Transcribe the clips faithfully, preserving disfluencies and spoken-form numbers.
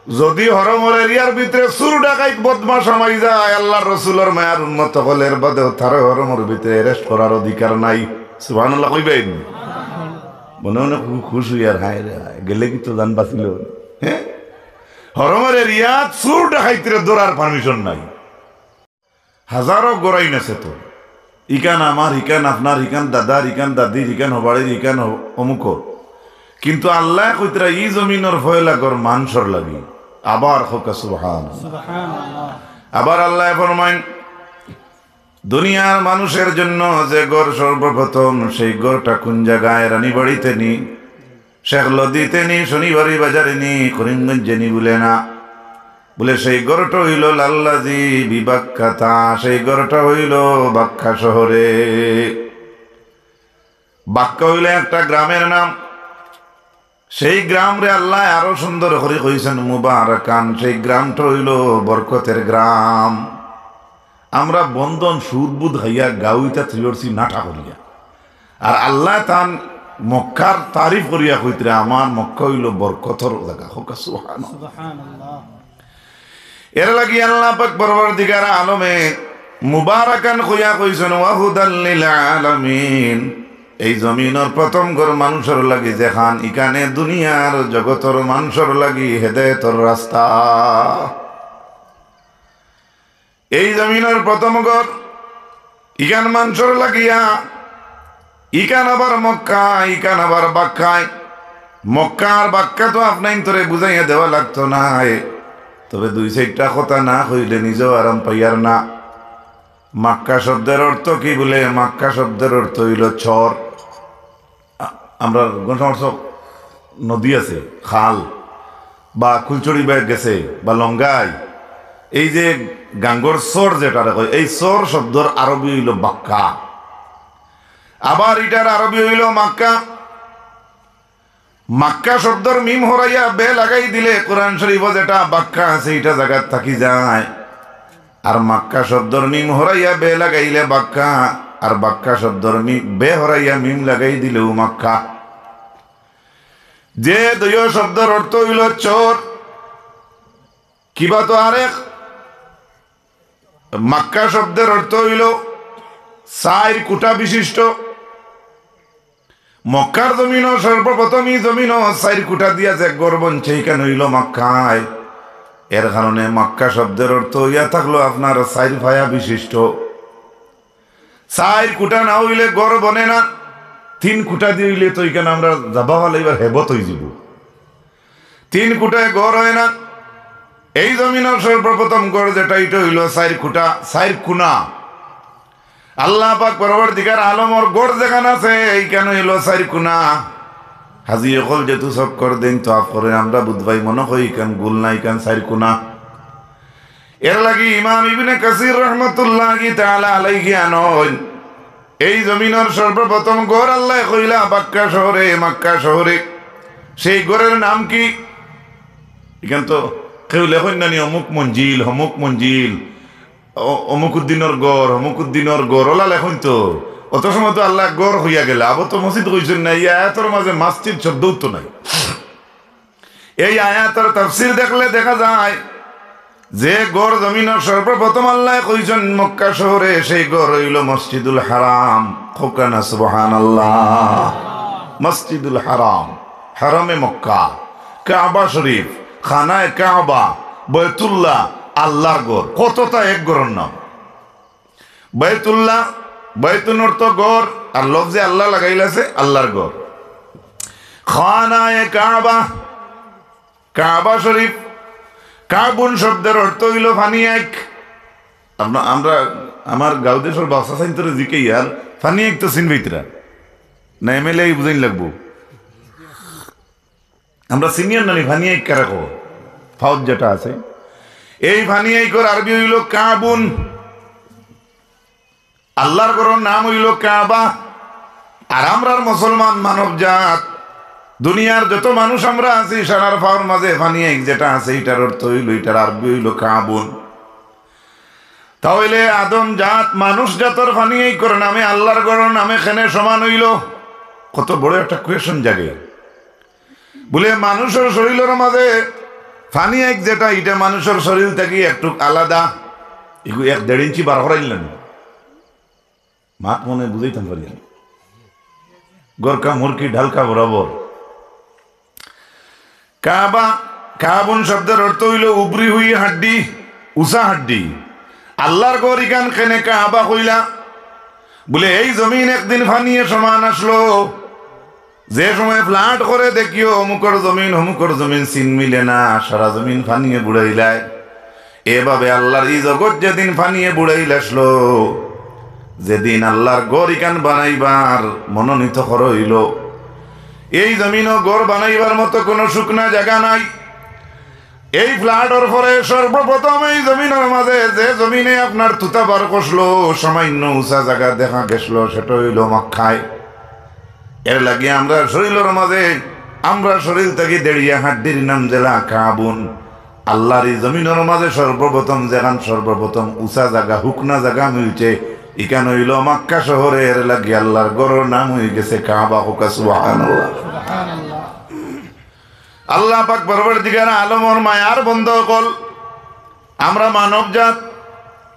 যদি হরমর এরিয়ার ভিতরে চুর ডাকাইত বদমাশ হামাই যায়, আল্লাহর রসুলর মায়ার উম্মত অকল, এর বাদেও তারে হরমর ভিতরে arrest করার অধিকার নাই। সুবহানাল্লাহ কইবেন? মনে মনে খু-, খুশ অইয়ার, হায় রে হায়, গেলে কিতা জান বাঁচিল। হ্যাঁ, হরমর এরিয়াত চুর ডাকাইতরে ধরার permission নাই। হাজারো ঘর আইন আছে তো, ইখান আমার, ইখান আপনার, ইখান দাদার, ইখান দাদির, ইখান হবাড়ির, ইখান হ-, অমুকর। কিন্তু আল্লায় কইতরা ই জমিনর পয়লা ঘর মানষর লাগি। আবার কউক্কা সুবহান। সুবহানাল্লাহ। আবার আল্লায় ফরমাইন, দুনিয়ার মানুষের জন্য যে ঘর সর্বপ্রথম, সেই ঘরটা কোন জাগায়? রানীবাড়িতে নি, শেখ লদিতে নি, শনিবারি বাজারে নি, করিমগঞ্জে নি? বুলে না। বুলে সেই ঘরটা অইলো লাল্লাজি বিবাক্কাতা, সেই ঘরটা অইলো বাক্কা শহরে। বাক্কা অইলো একটা গ্রামের নাম। সেই গ্রামরে আল্লায় আরো সুন্দর করি কইছইন মুবারাকান, সেই গ্রামটা অইলো বরকতের গ্রাম। আমরা বন্দন সুদ বুদ খাইয়া গাউইতা থুইয়া অরছি নাটা করিয়া। আর আল্লায় তান মক্কার তারিফ করিয়া কইতরা, আমার মক্কা অইলো বরকতর জাগা। কউক্কা সুবহানাল্লাহ। সুবহানাল্লাহ। এর লাগি আল্লাহ পাক পরওয়ারদিগার আলমে মুবারাকান কইয়া কইছইন, "ওয়া হুদাল লিল আলামিন।" এই জমিনর প্রথম ঘর মানষর লাগি যেখান, ইখানে দুনিয়ার জগতর মানষর লাগি হেদায়েতর রাস্তা। এই জমিনর প্রথম ঘর, ইখান মানষর লাগিয়া, ইখান আবার মক্কা, ইখান আবার বাক্কায়। মক্কা আর বাক্কা তো আপনাইন্তরে বুঝাইয়া দেওয়া লাগতো নায়, তবে দুই চাইরটা কথা না কইলে নিজেও আরাম পাইয়ার না। মাক্কা শব্দের অর্থ কি বুলে? মাক্কা শব্দের অর্থ অইলো চর। আ-, আমরার গণসমর্থক নদী আছে, খাল, বা কুলছড়ি বায় গেছে, বা লঙ্গাই, এই যে গাঙ্গর চর যেটারে কয়, এই চর শব্দর আরবি অইলো বাক্কা। আবার ইটার আরবি অইলো মাক্কা। মাক্কা শব্দর মিম হরাইয়া বে লাগাই দিলে কোরআন শরীফো যেটা বাক্কা আছে, ইটা জাগাত থাকি যায়। আর মাক্কা শব্দর মিম হরাইয়া বে লাগাইলে বাক্কা, আর বাক্কা শব্দর মি-, বে হরাইয়া মিম লাগাই দিলেও মাক্কা। যে দুইও শব্দর অর্থ অইলো চর, কিবা তো আরেক। মাক্কা শব্দের অর্থ অইলো চাইর কুটা বিশিষ্ট। মক্কার জমিনো সর্বপ্রথম ই জমিনো চাইর কুটা দিয়া যে ঘর বনছে, ইখান অইলো মাক্কায়। এর কারণে মাক্কা শব্দের অর্থ অইয়া থাকলো আপনার চাইর পায়া বিশিষ্ট। চাইর কুটা না অইলে ঘর বনে না, তিন কুটা দি অইলে তো ইখান আমরা জাবা ফালাইবার হেবত অইযিবো। তিন কুটায় ঘর অয় না। এই জমিনর সর্বপ্রথম ঘর যেটা, ইটা অইলো চাইর কুটা, চাইর কুনা। আল্লাহ পাক পরওয়ারদিগার আলমর ঘর যেখান আছে, ইখান অইলো চাইর কুনা। হাজি অকল যেহেতু চক্কর দেইন, তো আফ করেন, আমরা বুধবাই মনো করি ইখান গুল না, ইখান চাইর কুনা। এর লাগি ইমাম ইবনে কাসির রহমতুল্লাহি তাআলা আলাইহি আনইন, এই জমিনর সর্বপ্রথম ঘর আল্লায় কইলা বাক্কা শহরে, মাক্কা শহরে। সেই ঘরের নাম কি? ইখান তো কেউ লেখইন না নি, অমুক মঞ্জিল, হমুক মঞ্জিল, অ-, অমুক উদ্দিনর ঘর, হমুক উদ্দিনর ঘর, ওলা লেখইন তো। অত সময় তো আল্লায় ঘর কইয়া গেলা, আবো তো মসজিদ কইছইন না, ই আয়াতর মাঝে মসজিদ শব্দও তো নাই। এই আয়াতর তাফসীর দেখলে দেখা যায় যে ঘর জমিনর সর্বপ্রথম আল্লায় কইছইন মক্কা শহরে, সেই ঘর অইলো মসজিদুল হারাম। কউক্কা না সুবহানাল্লাহ। মসজিদুল হারাম, হারামে মক্কা, কাবা শরীফ, খানায়ে কাবা, বায়তুল্লাহ, আল্লাহর ঘর। কততা এক ঘরর নাম। বায়তুল্লাহ, বায়তুন অর্থ ঘর, আর লফজে আল্লাহ লাগাইল আছে, আল্লাহর ঘর। খানায়ে কাবা, কাবা শরীফ, কাবুন শব্দের অর্থ অইলো পানি এক। আপনা-, আমরা, আমার গাঁও দেশর বাচ্চা সাইন্তরে জিকাইয়ার, পানি এক তো চিনবায়ত্রা না, এমএলএ বুঝাইন লাগবো। আমরা চিনিয়ার নানি পানি এক কারে কয়, ফাউত যেটা আছে। এই পানি একর আরবি অইলো কাবুন। আল্লাহর ঘরর নাম অইলো কাবা। আর আমরার মুসলমান মানব জাত, দুনিয়ার যত মানুষ আমরা আছি, সারার পাওর মাঝে পানি এক যেটা আছে, ইটার অর্থ অইলো, ইটার আরবি অইলো কাবুন। তা অইলে আদম জাত, মানুষ জাতর পানি একর নামে আল্লাহর ঘরর নামে কেনে সমান অইলো? কত বড় একটা question জাগে। বুলে, মানুষর শরীলর মাঝে পানি আইক যেটা, ইটা মানুষর শরীর থাকি একটু আলাদা। ইগু এক দেড় ইঞ্চি বার করাইল না। মাত মনে বুঝাইতাম পারি না। গরকা মুরকি ঢালকা বরাবর। কাবা, কাবুন শব্দর অর্থ অইলো উবরি হুই হাড্ডি, উচা হাড্ডি। আল্লার ঘর ইখান কেনে কাবা কইলা? বুলে, এই জমিন একদিন পানিয়ে সমান আছলো। যে সময় flood করে দেখিও, অমুকর জমিন, অমুকর জমিন চিন মিলে না, সারা জমিন পানিয়ে বুড়াইলায়। এভাবে আল্লার ই জগৎ যেদিন পানিয়ে বুড়াইল আছলো, যেদিন আল্লার ঘর ইখান বানাইবার মনোনীত করা অইলো, এই জমিনো ঘর বানাইবার মতো কুনু শুকনা জাগা নাই। এই flood-র পরে সর্বপ্রথম এই জমিনর মাঝে, যে জমিনে আপনার তুতা বার করছলো, সামান্য উচা জাগা দেখা গেছলো, সেটা অইলো মক্কায়। এর লাগি আমরার শরীলর মাঝে, আমরার শরীল থাকি দেড়িয়া হাড্ডির নাম যেলা কাবুন। আল্লার ই জমিনর মাঝে সর্বপ্রথম যেখান সর্বপ্রথম উচা জাগা, হুকনা জাগা মিলছে, ইখান অইলো মক্কা শহরে। এর লাগি আল্লার ঘরর নাম অইগেছে কাবা। কউক্কা সুবহানাল্লাহ। আল্লাহ পাক পরওয়ারদিগার আলমর মায়ার বন্দা অকল, আমরা মানব জাত,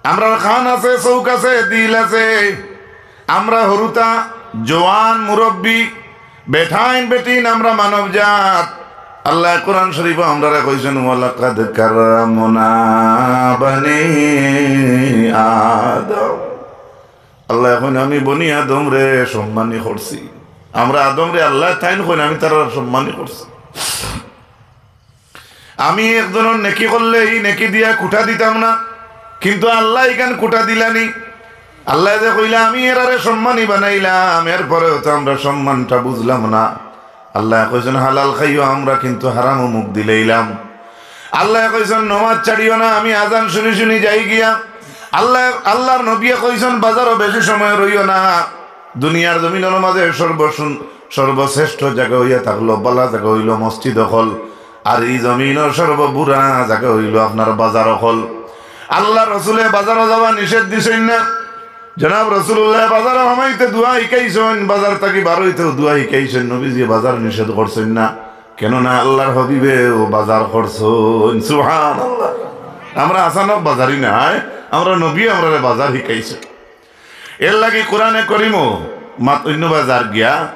আমরার কান আছে, চউখ আছে, দিল আছে, আমরা হুরুতা, জোয়ান, মুরব্বি, বেটাইন, বেটিন, আমরা মানব জাত। আল্লায় কোরআন শরীফো আমরারে কইছইন, "ওয়ালাকাদ কাররামনা বানি আদম।" আল্লায় কইন, "আমি বনি আদমরে সম্মানী করছি।" আমরা আদমরে আল্লায় তাইন কইন, "আমি তারারে সম্মানী করছি।" আমি একজনর নেকি করলে ই নেকি দিয়া কুটা দিতাম না, কিন্তু আল্লায় ইখান কুটা দিলানি। আল্লায় যে কইলা, "আমি এরারে সম্মানী বানাইলাম", এরপরেও তো আমরা সম্মানটা বুঝলাম না। আল্লায় কইছইন, "হালাল খাইও, আমরা কিন্তু হারামো মুখ দিলাইলাম।" আল্লায় কইছইন, "নমাজ ছাড়িও না, আমি আজান শুনি শুনি যাই গিয়া।" আল্লায়, আল্লার নবিয়ে কইছইন, "বাজারো বেশি সময় রইও না।" দুনিয়ার জমিনর মাঝে সর্বসুন-, সর্বশ্রেষ্ঠ জাগা অইয়া থাকলো, বালা জাগা অইলো মসজিদ অকল। আর ই জমিনর সর্ববুরা জাগা অইলো আপনার বাজার অকল। আল্লার রসুলে বাজারো যাওয়া নিষেধ দিছইন না। জনাব রসুলুল্লায় বাজারো হামাইতে দোয়া হিকাইছইন, বাজার থাকি বার অইতেও দোয়া হিকাইছইন। নবীজিয়ে বাজার নিষেধ করছইন না, কেননা আল্লার হাবিবেও বাজার করছইন। সুবহানাল্লাহ। আমরা আচানক বাজারি নায়, আমরার নবীয়ে আমরারে বাজার হিকাইছইন। এর লাগি কোরআনে করিমো মাত অইন্য বাজার গিয়া,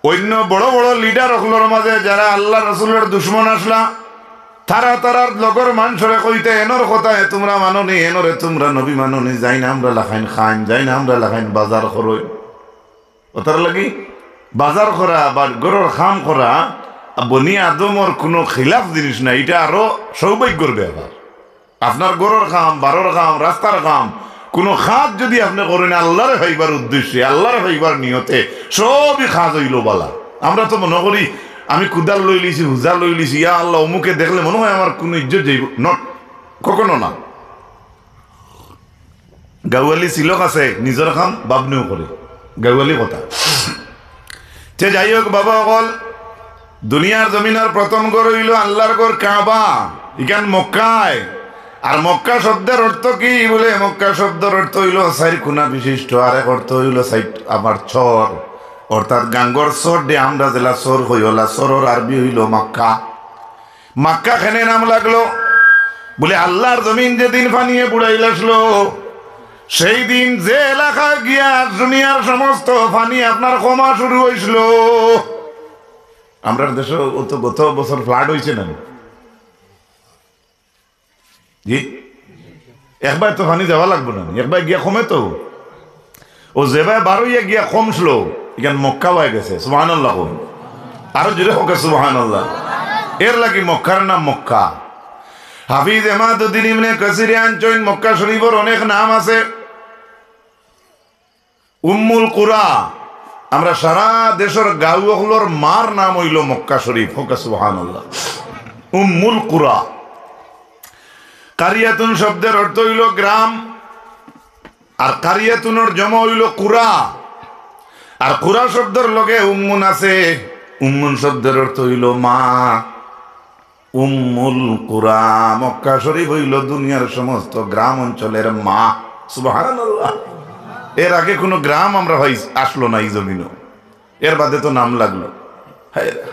অইন্য বড় বড় leader অকলর মাঝে যারা আল্লার রসুলর দুশমন আছলা, তারা তারার লগর মানষরে কইতা, "এনর কথা এ তুমরা মাননি, এনরে তুমরা নবী মাননি, যাইন আমরা লাখাইন খাইন, যাইন আমরা লাখাইন বাজার করইন।" অতার লাগি বাজার করা বা ঘরর কাম করা, বনি আদমর কুনু খিলাফ জিনিস না, ইটা আরো সৌভাগ্যর ব্যাপার। আপনার ঘরর কাম, বারর কাম, রাস্তার কাম, কুনু কাজ যুদি আপনে করইন আল্লারে পাইবার উদ্দেশ্যে, আল্লারে পাইবার নিয়তে, সবই কাজ অইলো বালা। আমরা তো মনো করি, "আমি কুদাল লইলিছি, হুজা লইলিছি, ইয়া আল্লাহ, অমুকে দেখলে মনো অয় আমার কুনু ইজ্জত যাইবো।" Not, কখনো না। গাঁওয়ালি সিলক আছে, নিজর কাম বাবনেও করে, গাঁওয়ালি কথা। তে যাই হোক বাবা অকল, দুনিয়ার জমিনর প্রথম ঘর অইলো আল্লার ঘর কাবা, ইখান মক্কায়। আর মক্কা শব্দর অর্থ কি? বুলে, মক্কা শব্দর অর্থ অইলো চাইর কুনা বিশিষ্ট, আরেক অর্থ অইলো চাইর, আমার চর, অর্থাৎ গাঙ্গর চর দে আমরা যেলা চর কই, অলা চরর আরবি অইলো মাক্কা। মাক্কা কেনে নাম লাগলো? বুলে, আল্লার জমিন যেদিন পানিয়ে বুড়াইল আছলো, সেই দিন যে এলাকা গিয়া দুনিয়ার সমস্ত পানি আপনার কমা শুরু অইছলো। আমরার দেশো অতো গত বছর flood অইছে না? জি, একবার তো পানি যাওয়া লাগবো না, একবার গিয়া কমে তো। ও যেবায় বার অইয়া গিয়া কমছলো, ইখান মক্কা অইয়া গেছে। সুবহানাল্লাহ কউন। আরো জোরে কউক্কা সুবহানাল্লাহ। এর লাগি মক্কার নাম মক্কা। হাফিজ এমাদুদ্দিন ইবনে কাসিরে আনছইন, মক্কা শরীফর অনেক নাম আছে। উম্মুল কুরা, আমরা সারা দেশর গাঁও অকলর মার নাম অইলো মক্কা শরীফ। কউক্কা সুবহানাল্লাহ। উম্মুল কুরা। কারিয়াতুন শব্দর অর্থ অইলো গ্রাম, আর কারিয়াতুনর জমা অইলো কুরা। আর কুরা শব্দর লগে উম্মুন আছে। উম্মুন শব্দর অর্থ অইলো মা। উম্মুল কুরা, মক্কা শরীফ অইলো দুনিয়ার সমস্ত গ্রাম অঞ্চলর মা। সুবহানাল্লাহ। এর আগে কুনু গ্রাম আমরা পাই-, আছলো না ই জমিনো, এর বাদে তো নাম লাগলো। হায় রে।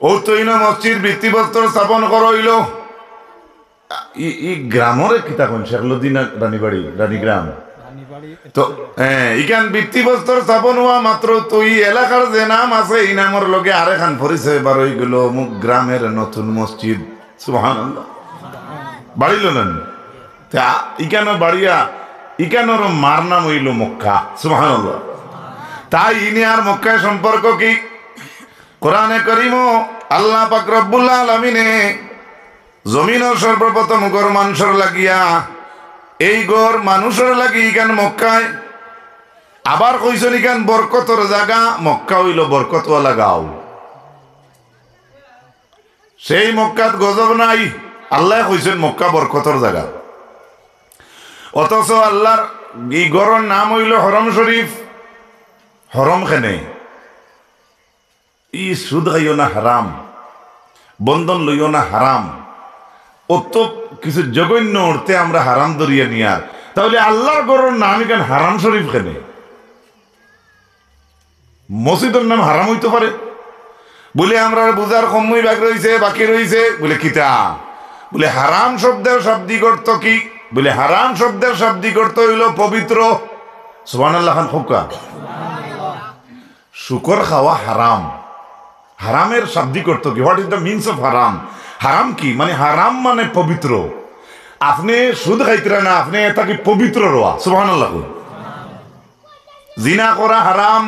ও তো ইনো মসজিদ ভিত্তিপ্রস্তর স্থাপন করা অইলো। ই, ই গ্রামরে কিতা কইন? শেখলুদ্দিন রানীবাড়ি, রানীগ্রাম। তো, হ্যাঁ, ইখান ভিত্তিপ্রস্তর স্থাপন অওয়া মাত্র তো ই এলাকার যে নাম আছে, ই নামর লগে আরেকখান পরিচয় বার অইগেলো, অমুক গ্রামের নতুন মসজিদ। সুবহানাল্লাহ। বাড়িল না নি? তা ইখানো বাড়িয়া, ইখানোর মার নাম অইলো মক্কা। সুবহানাল্লাহ। তাই ইনে আর মক্কায় সম্পর্ক কি? কোরআনে করিমো আল্লাহ পাক রব্বুল আলামিনে জমিনর সর্বপ্রথম ঘর মানুষর লাগিয়া, এই ঘর মানুষর লাগি ইখান মক্কায়। আবার কইছইন ইখান বরকতর জাগা, মক্কা অইলো বরকতওয়ালা গাঁও। সেই মক্কাত গজব নাই, আল্লায় কইছইন মক্কা বরকতর জাগা। অথচ আল্লার ই ঘরর নাম অইলো হরম শরীফ। হরম কেনে? ই সুদ খাইও না হারাম, বন্ধন লইও না হারাম। অত কিছু জঘন্য অর্থে আমরা হারাম ধরিয়া নিয়ার। তাইলে আল্লার ঘরর নাম ইখান হারাম শরীফ কেনে? মসজিদর নাম হারাম অইতো পারে? বুলে, আমরার বুঝার কমই ভাগ রইছে, বাকি রইছে। বুলে, কিতা? বুলে, হারাম শব্দর শাব্দিক অর্থ কি? বুলে, হারাম শব্দর শাব্দিক অর্থ অইলো পবিত্র। সুবহানাল্লাহ খান কউক্কা। শুকর খাওয়া হারাম। হারামের শাব্দিক অর্থ কি? What is the means of হারাম? হারাম কি? মানে, হারাম মানে পবিত্র। আপনে সুদ খাইতরা না, আপনে এর থাকি পবিত্র রওয়া। সুবহানাল্লাহ কউক্কা। জিনা করা হারাম,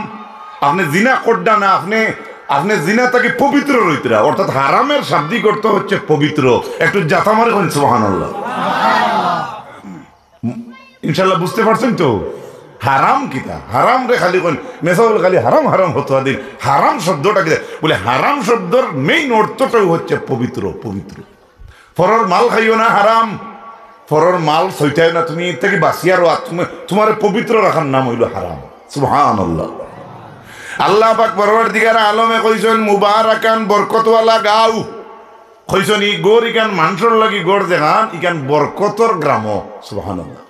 আপনে জিনা কররা না, আপনে, আপনে জিনা থাকি পবিত্র রইতরা। অর্থাৎ হারামের শাব্দিক অর্থ হচ্ছে পবিত্র। একটু জাতা মারি কইন সুবহানাল্লাহ। ইনশাআল্লাহ বুঝতে পারছইন তো? হারাম কিতা? হারামরে খালি কইন, মেসাউল খালি হারাম হারাম ফতোয়া দেইন। হারাম শব্দটা কিতা? বুলে, হারাম শব্দর main অর্থটাউ হচ্ছে পবিত্র, পবিত্র। পরর মাল খাইও না, হারাম। পরর মাল ছইটাইও না, তুমি এর থাকি বাঁচিয়া রওয়া, তুমি, তুমারে পবিত্র রাখার নাম অইলো হারাম। সুবহানাল্লাহ। আল্লাহ পাক পরওয়ারদিগার আলমে কইছইন, মুবারাকান, বরকতওয়ালা গাঁও। কইছইন, ই ঘর ইখান মানষর লাগি ঘর যেখান, ইখান বরকতর গ্রাম। সুবহানাল্লাহ।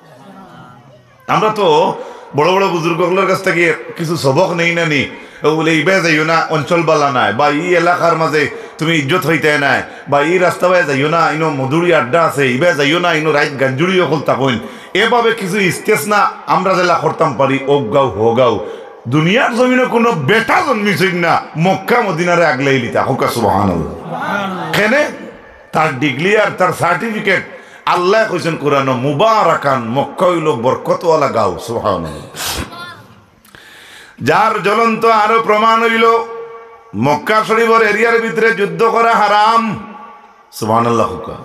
আমরা তো বড় বড় বুজুর্গ অকলর কাছ থাকি কিছু সবক নেই না নি? ও বুলে, ইবায় যাইও না, অঞ্চল বালা নায়, বা ই এলাকার মাঝে তুমি ইজ্জত পাইতায় নায়, বা ই রাস্তা বায় যাইও না, ইনো মদুড়ি আড্ডা আছে, ইবায় যাইও না, ইনো রাইত গাঞ্জুড়ি অকল থাকইন। এভাবে কিছু ইস্তেসনা আমরা যেলা করতাম পারি, অউ গাঁও, হউ গাঁও। দুনিয়ার জমিনো কুনু বেটা জন্মিছইন না মক্কা মদিনারে আগলাইলিতা। কউক্কা সুবহানাল্লাহ। কেনে? তার degree আর তার certificate আল্লায় কইছইন কোরআনো, মুবারাকান, মক্কা অইলো বরকতওয়ালা গাঁও। সুবহানাল্লাহ। যার জ্বলন্ত আরো প্রমাণ অইলো, মক্কা শরীফর এরিয়ার ভিতরে যুদ্ধ করা হারাম। সুবহানাল্লাহ কউক্কা।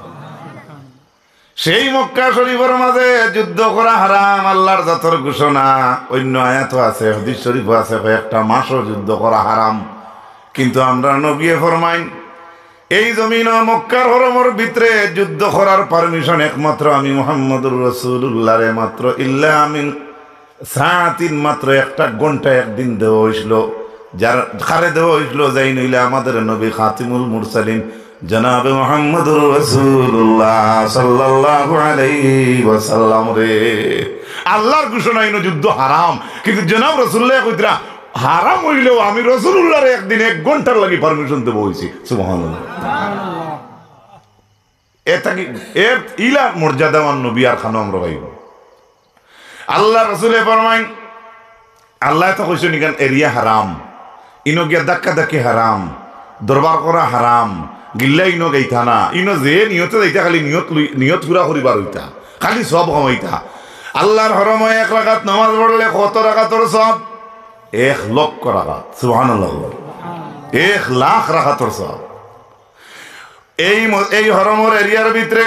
সেই মক্কা শরীফর মাঝে যুদ্ধ করা হারাম, আল্লার জাতর ঘোষণা। অইন্য আয়াতও আছে, হাদিস শরীফও আছে, কয়েকটা মাসও যুদ্ধ করা হারাম। কিন্তু আমরার নবীয়ে ফরমাইন, এই জমিনো মক্কার হরমর ভিতরে যুদ্ধ করার permission একমাত্র আমি মুহাম্মদুর রাসূলুল্লাহরে মাত্র ইল্লা মিন সাআতিন, মাত্র একটা ঘন্টা একদিন দেওয়া অইছিল। যার কারে দেওয়া অইছিল? যাইন অইলা আমাদের নবী খাতিমুল মুরসালিন জনাবে মুহাম্মদুর রাসূলুল্লাহ সাল্লাল্লাহু আলাইহি ওয়াসাল্লামরে। আল্লার ঘোষণা ইনো যুদ্ধ হারাম, কিন্তু জনাব রাসূলুল্লাহ কইতরা, হারাম অইলেও আমি রাসূলুল্লাহরে একদিন এক ঘন্টার লাগি permission দেওয়া অইছে। সুবহানাল্লাহ। এর থাকি, এর ইলা মর্যাদাবান নবী আর খানো আমরা পাইবো? আল্লার রাসূলে ফরমাইন, আল্লায় তো কইছইন ইখান এরিয়া হারাম, ইনো গিয়া ধাক্কা ধাক্কি হারাম, দরবার করা হারাম, গিল্লা ইনো গাইতা না, ইনো যে নিয়তে যাইতা খালি নিয়ত লই-, নিয়ত পুরা করিবার অইতা, খালি সওয়াব কামাইতা। আল্লার হরমো এক রাকাত নামাজ পড়লে কত রাকাতর সওয়াব? এক লক্ষ রাকাত। সুবহানাল্লাহ। এক লাখ রাকাতর সওয়াব। এই ম-, এই হরমর এরিয়ার ভিতরে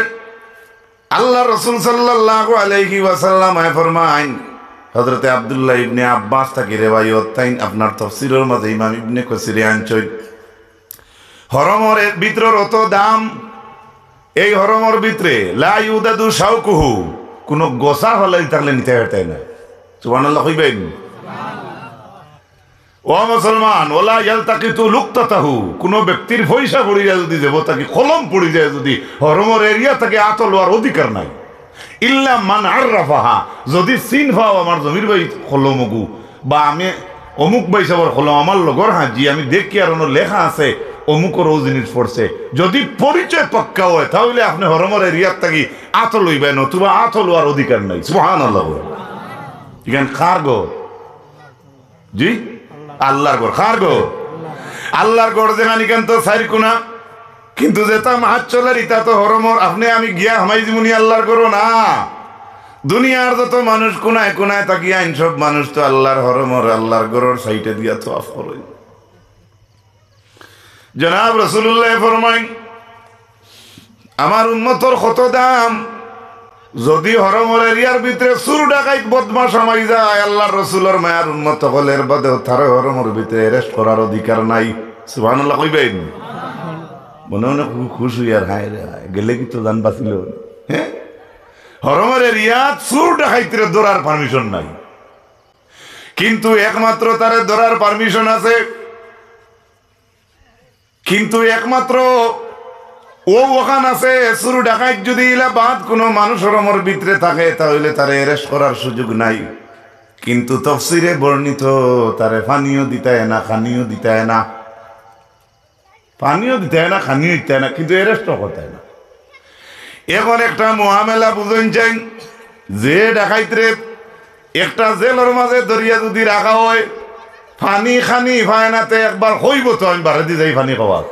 আল্লার রাসূল সাল্লাল্লাহু আলাইহি ওয়াসাল্লাম আয় ফরমাইন, হযরতে আব্দুল্লাহ ইবনে আব্বাস থাকি রেওয়ায়ত, তাইন আপনার তাফসীরর মাঝে ইমাম ইবনে কাসিরে আনছইন, হরমর এ-, ভিতরর অত দাম, এই হরমর ভিতরে লা ইউদাদু শাওকুহু, কুনু গছা ফালাই থাকলে নিতা পারতায় না। সুবহানাল্লাহ কইবাইন। ও মুসলমান, ওয়ালা ইয়ালতাকিতু লুকতাতাহু, কুনু ব্যক্তির পয়সা পড়ি যায় যুদি, জেবো থাকি কলম পড়ি যায় যুদি, হরমর এরিয়া থাকি আতো লওয়ার অধিকার নাই। ইল্লা মান আররাফাহা, যুদি চিন পাও আমার জমির ভাই কলম অগু, বা আমি অমুক ভাই সাবর কলম, আমার লগর হাজি, আমি দেখিয়ার অনো লেখা আছে, অমুকর অউ জিনিস পড়ছে। যদি পরিচয় পাক্কা অয়, তাইলে আপনে হরমর এরিয়ার থাকি আতো লইবা, নতুবা আতো লওয়ার অধিকার নাই। সুবহানাল্লাহ। ইখান কার ঘর? জি, আল্লার ঘর। কার ঘর? আল্লার ঘর যেখান, ইখান তো চাইর কুনা, কিন্তু যেতা মাত চলের ইতা তো হরমর। আপনে আমি গিয়া হামাই যিমুনি আল্লার ঘরো না। দুনিয়ার যত মানুষ কুনায় কুনায় থাকিয়া আইন, সব মানুষ তো আল্লার হরমর, আল্লার ঘরর সাইডে দিয়া তওয়াফ করইন। জনাব রাসুলুল্লায় ফরমাইন, আমার উম্মতর কত দাম। যদি হরমর এরিয়ার ভিতরে চুর ডাকাইত বদমাশ হামাই যায়, আল্লার রসুলর মায়ার উম্মত অকল, এর বাদেও তারে হরমর ভিতরে arrest করার অধিকার নাই। সুবহানাল্লাহ কইবেন? মনে মনে খু-, খুশ অইয়ার, হায় রে হায়, গেলে কি তো জান বাঁচিল। হ্যাঁ, হরমর এরিয়াত চুর ডাকাইতরে ধরার permission নাই, কিন্তু একমাত্র তারে ধরার permission আছে, কিন্তু একমাত্র অউ অখান আছে, চুর ডাকাইত যদি ইলা বাদ কুনু মানুষ হরমর ভিতরে থাকে, তাইলে তারে arrest করার সুযোগ নাই। কিন্তু তফসিরে বর্ণিত, তারে পানিও দিতায় না, খানিও দিতায় না, পানিও দিতায় না, খানিও দিতায় না, কিন্তু arrest-ও করতায় না। এখন একটা মামলা বুঝইন চাইন, যে ডাকাইতরে একটা জেলর মাঝে ধরিয়া যদি রাখা অয়, পানি খানি পায় না, তে একবার কইবো তো, "আমি বারেদি যাই পানি খাওয়ার।"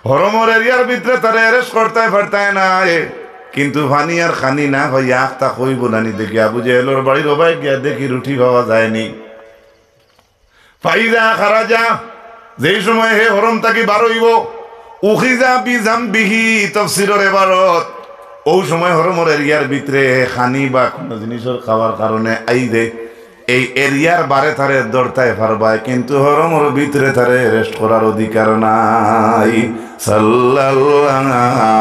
হরমর এরিয়ার ভিতরে তারে arrest করতায় পারতায় না, এ, কিন্তু পানি আর খানি না পাইয়া আখতা কইবো নানি, দেখি আবু জেহেলর বাড়ির ওবায় গিয়া দেখি রুটি পাওয়া যায়নি। ফাইজা খারাজা, যেই সময় হে হরম থাকি বার অইবো, উখিজা বিজামবিহি, তফসিরর এবারত, অউ সময় হরমর এরিয়ার ভিতরে হে খানি বা কুনু জিনিসর খাওয়ার কারণে আইলে, এই এরিয়ার বারে তারে ধরতায় পারবায়, কিন্তু হরমর ভিতরে তারে arrest করার অধিকার নাই। সাল্লাল্লাহু